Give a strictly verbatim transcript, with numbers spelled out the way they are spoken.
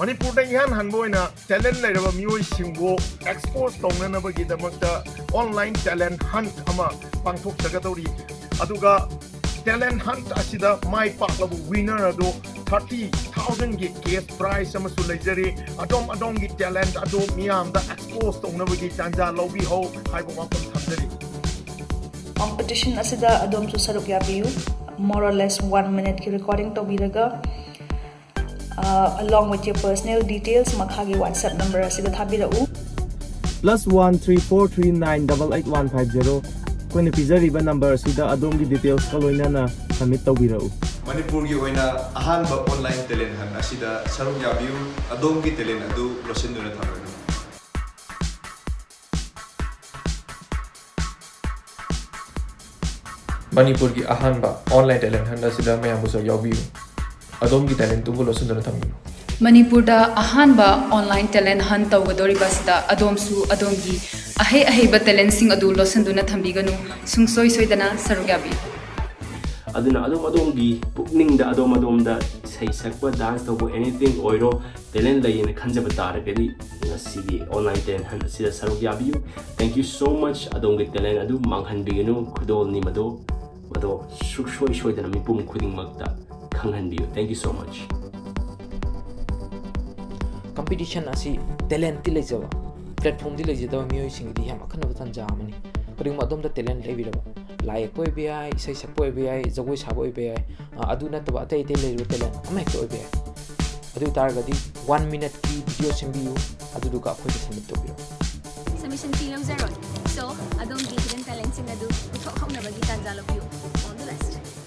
ꯃꯅꯤꯄꯨꯔꯗ ꯏꯍꯥꯟ ꯍꯥꯟꯕ ꯑꯣꯏꯅ ꯇꯦꯂꯦꯟ ꯂꯩꯔꯕ ꯃꯤꯑꯣꯏꯁꯤꯡꯕꯨ ꯑꯦꯛꯁꯄꯣꯖ ꯇꯧꯅꯅꯕꯒꯤꯗꯃꯛꯇ ꯑꯣꯟꯂꯥꯏꯟ ꯇꯦꯂꯦꯟ ꯍꯟꯠ ꯑꯃ ꯄꯥꯡꯊꯣꯛꯆꯒꯗꯧꯔꯤ꯫ ꯑꯗꯨꯒ ꯇꯦꯂꯦꯟ ꯍꯟꯠ ꯑꯁꯤꯗ ꯃꯥꯏ ꯄꯥꯛꯂꯕ ꯋꯤꯅꯔ ꯑꯗꯨ ꯊꯥꯔꯇꯤ ꯊꯥꯎꯖꯟꯒꯤ ꯀꯦꯁ ꯄ꯭ꯔꯥꯏꯖ ꯑꯃꯁꯨ ꯂꯩꯖꯔꯤ꯫ ꯑꯗꯣꯝ ꯑꯗꯣꯝꯒꯤ ꯇꯦꯂꯦꯟ ꯑꯗꯨ ꯃꯤꯌꯥꯝꯗ ꯑꯦꯛꯁꯄꯣꯖ ꯇꯧꯅꯕꯒꯤ ꯇꯥꯟꯖꯥ ꯂꯧꯕꯤꯍꯧ ꯍꯥꯏꯕ ꯋꯥꯐꯝ ꯊꯝꯖꯔꯤ꯫ ꯀꯣꯝꯄꯤꯇꯤꯁꯟ ꯑꯁꯤꯗ ꯑꯗꯣꯝꯁꯨ ꯁꯔꯨꯛ ꯌꯥꯕꯤꯌꯨ꯫ More or less one minuteꯀꯤ recording ꯇꯧꯕꯤꯔꯒ, uh, along with your personal details ꯃꯈꯥꯒꯤ WhatsApp number ꯑꯁꯤꯗ ꯊꯥꯕꯤꯔꯛꯎ꯫ Plus one three four three nine double eight one five zero꯫ ꯑꯩꯈꯣꯏꯅ ꯄꯤꯖꯔꯤꯕ ꯅꯝꯕꯔ ꯑꯁꯤꯗ ꯑꯗꯣꯝꯒꯤ ꯗꯤꯇꯦꯜꯁꯀ ꯂꯣꯏꯅꯅ ꯁꯕꯃꯤꯠ ꯇꯧꯕꯤꯔꯛꯎ꯫ ꯃꯅꯤꯄꯨꯔꯒꯤ ꯑꯣꯏꯅ ꯑꯍꯥꯟꯕ ꯑꯣꯟꯂꯥꯏꯟ ꯇꯦꯂꯦꯟ ꯍꯟꯠ ꯑꯁꯤꯗ ꯁꯔꯨꯛ ꯌꯥꯕꯤꯌꯨ꯫ ꯑꯗꯣꯝꯒꯤ ꯇꯦꯂꯦꯟ ꯑꯗꯨ ꯂꯣꯠꯁꯤꯟꯗꯨꯅ ꯊꯝꯒꯅꯨ꯫ ꯃꯅꯤꯄꯨꯔꯒꯤ ꯑꯍꯥꯟꯕ ꯑꯣꯟꯂꯥꯏꯟ ꯇꯦꯂꯦꯟ ꯍꯟꯠ ꯑꯁꯤꯗ ꯃꯌꯥꯝꯕꯨꯁꯨ ꯌꯥꯎꯕꯤꯌꯨ꯫ ꯑꯗꯣꯝꯒꯤ ꯇꯦꯂꯦꯟꯇꯨꯕꯨ ꯂꯣꯠꯁꯤꯟꯗꯨꯅ ꯊꯝꯕꯤꯌꯨ꯫ ꯃꯅꯤꯄꯨꯔꯗ ꯑꯍꯥꯟꯕ ꯑꯣꯟꯂꯥꯏꯟ ꯇꯦꯂꯦꯟ ꯍꯟꯠ ꯇꯧꯒꯗꯧꯔꯤꯕ ꯑꯁꯤꯗ ꯑꯗꯣꯝꯁꯨ ꯑꯗꯣꯝꯒꯤ ꯑꯍꯩ ꯑꯍꯩꯕ ꯇꯦꯂꯦꯟꯁꯤꯡ ꯑꯗꯨ ꯂꯣꯠꯁꯤꯟꯗꯨꯅ ꯊꯝꯕꯤꯒꯅꯨ꯫ ꯁꯨꯡꯁꯣꯏ ꯁꯣꯏꯗꯅ ꯁꯔꯨꯛ ꯌꯥꯕꯤꯌꯨ꯫ ꯑꯗꯨꯅ ꯑꯗꯣꯝ ꯑꯗꯣꯝꯒꯤ ꯄꯨꯛꯅꯤꯡꯗ ꯑꯗꯣꯝ ꯑꯗꯣꯝꯗ ꯏꯁꯩ ꯁꯛꯄ, ꯗꯥꯟꯁ ꯇꯧꯕ, ꯑꯦꯅꯤꯊꯤꯡ ꯑꯣꯏꯔꯣ, ꯇꯦꯂꯦꯟ ꯂꯩꯌꯦꯅ ꯈꯟꯖꯕ ꯇꯥꯔꯒꯗꯤ ꯉꯁꯤꯒꯤ ꯑꯣꯟꯂꯥꯏꯟ ꯇꯦꯂꯦꯟ ꯍꯟꯠ ꯑꯁꯤꯗ ꯁꯔꯨꯛ ꯌꯥꯕꯤꯌꯨ꯫ Thank you so much꯫ ꯑꯗꯣꯝꯒꯤ ꯇꯦꯂꯦꯟ ꯑꯗꯨ ꯃꯥꯡꯍꯟꯕꯤꯒꯅꯨ꯫ ꯈꯨꯗꯣꯜꯅꯤ ꯃꯗꯨ, ꯃꯗꯨ ꯁꯨꯡꯁꯣꯏ ꯁꯣꯏꯗꯅ ꯃꯤꯄꯨꯝ ꯈꯨꯗꯤꯡꯃꯛꯇ ꯈꯪꯍꯟꯕꯤꯌꯨ꯫ Thank you so much꯫ Competition ꯑꯁꯤ ꯇꯦꯂꯦꯟꯇꯤ ꯂꯩꯖꯕ, ꯄ꯭ꯂꯦꯠꯐꯣꯝꯗꯤ ꯂꯩꯖꯗꯕ ꯃꯤꯑꯣꯏꯁꯤꯡꯒꯤꯗꯤ ꯌꯥꯝ ꯑꯈꯟꯅꯕ ꯇꯥꯟꯖꯥ ꯑꯃꯅꯤ꯫ ꯀꯔꯤꯒꯨꯝꯕ ꯑꯗꯣꯝꯗ ꯇꯦꯂꯦꯟ ꯂꯩꯕꯤꯔꯕ, ꯂꯥꯏ ꯌꯦꯛꯄ ꯑꯣꯏꯕ ꯌꯥꯏ, ꯏꯁꯩ ꯁꯛꯄ ꯑꯣꯏꯕ ꯌꯥꯏ, ꯖꯒꯣꯏ ꯁꯥꯕ ꯑꯣꯏꯕ ꯌꯥꯏ, ꯑ, ꯑꯗꯨ ꯅꯠꯇꯕ ꯑꯇꯩ ꯑꯇꯩ ꯂꯩꯔꯤꯕ ꯇꯦꯂꯦꯟ ꯑꯃ ꯍꯦꯛꯇ ꯑꯣꯏꯕ ꯌꯥꯏ꯫ ꯑꯗꯨ ꯑꯣꯏ ꯇꯥꯔꯒꯗꯤ ꯋꯥꯟ ꯃꯤꯅꯠꯀꯤ ꯚꯤꯗꯤꯑꯣ ꯁꯦꯝꯕꯤꯌꯨ, ꯑꯗꯨꯗꯨꯒ ꯑꯩꯈꯣꯏꯗ ꯁꯕꯃꯤꯠ ꯇꯧꯕꯤꯔꯛꯎ꯫ Submission fee ꯂꯧꯖꯔꯣꯏ꯫ So, ꯑꯗꯣꯝꯒꯤ hidden talentꯁꯤꯡ ꯑꯗꯨ ꯎꯠꯊꯣꯛꯍꯧꯅꯕꯒꯤ ꯇꯥꯟꯖꯥ ꯂꯧꯕꯤꯌꯨ꯫ All the best꯫